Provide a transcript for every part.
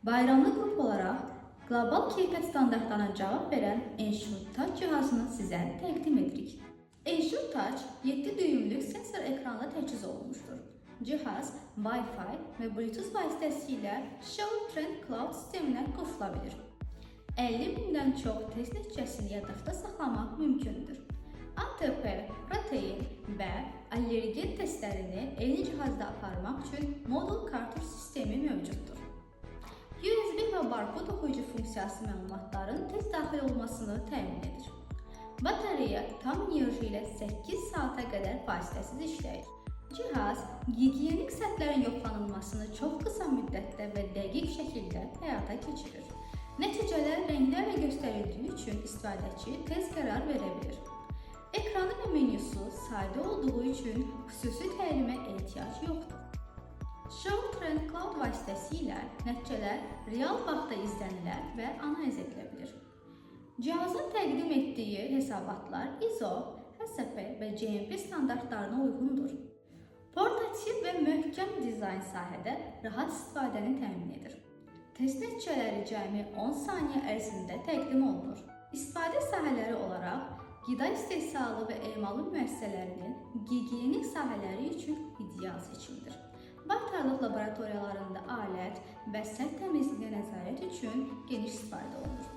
Bayramlı qrup olaraq qlobal keyfiyyət standartlarına cavab verən Ensure Touch cihazını sizə təqdim edirik. Ensure Touch 7 düyümlük sensor ekranla təchiz olunmuşdur. Cihaz Wi-Fi və Bluetooth vasitəsilə Show Trend Cloud sisteminə qoşula bilir. 50 mindən çox test nəticəsini yaddaşda saxlamaq mümkündür. ATP, protein və allergen testlərini eyni cihazda aparmaq üçün modul kartuş sistemi mövcuddur. USB və barkod oxuyucu funksiyası məlumatların tez daxil olmasını təmin edir. Batareya tam enerji ilə 8 saata qədər fasiləsiz işləyir. Cihaz gigiyenik sətlərin yoxlanılmasını çox qısa müddətdə və dəqiq şəkildə həyata keçirir. Nəticələr rənglərlə göstərildiyi üçün istifadəçi tez qərar verə bilir. Ekranı və menyusu sadə olduğu üçün xüsusi təlimə ehtiyac yoxdur. Show Trend Cloud vasitəsilə nəticələr real vaxtda izlənilə və analiz edilə bilir. Cihazın təqdim etdiyi hesabatlar ISO, HACCP və GMP standartlarına uyğundur. Portativ və möhkəm dizayn sahədə rahat istifadəni təmin edir. Test nəticələri cəmi 10 saniyə ərzində təqdim olunur. İstifadə sahələri olaraq qida istehsalı və emalı müəssisələrinin gigiyenik sahələri üçün ideal seçimdir. Baytarlıq laboratoriyalarında alət və səth təmizliyinə nəzarət üçün geniş istifadə olunur.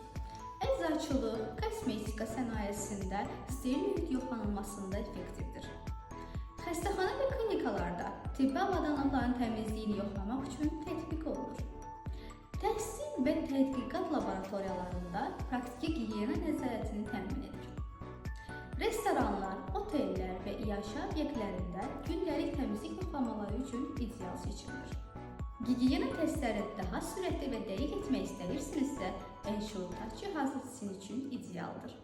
Eczacılıq, kosmetika sənayesində steril mühit yoxlanılmasında effektivdir. Xəstəxana və klinikalarda tibbi avadanlıqların təmizliyini yoxlamaq üçün tətbiq olunur. Təhsil və tədqiqat laboratoriyalarında praktiki gigiyena nəzarətini təmin edir. Restoranlar, otellər və iaşə obyektlərində gündəlik təmizlik yoxlamaları üçün ideal seçimdir. Gigiyena testlərini daha sürətli və dəqiq etmək istəyirsinizsə, Ensure Touch cihazı sizin üçün idealdır.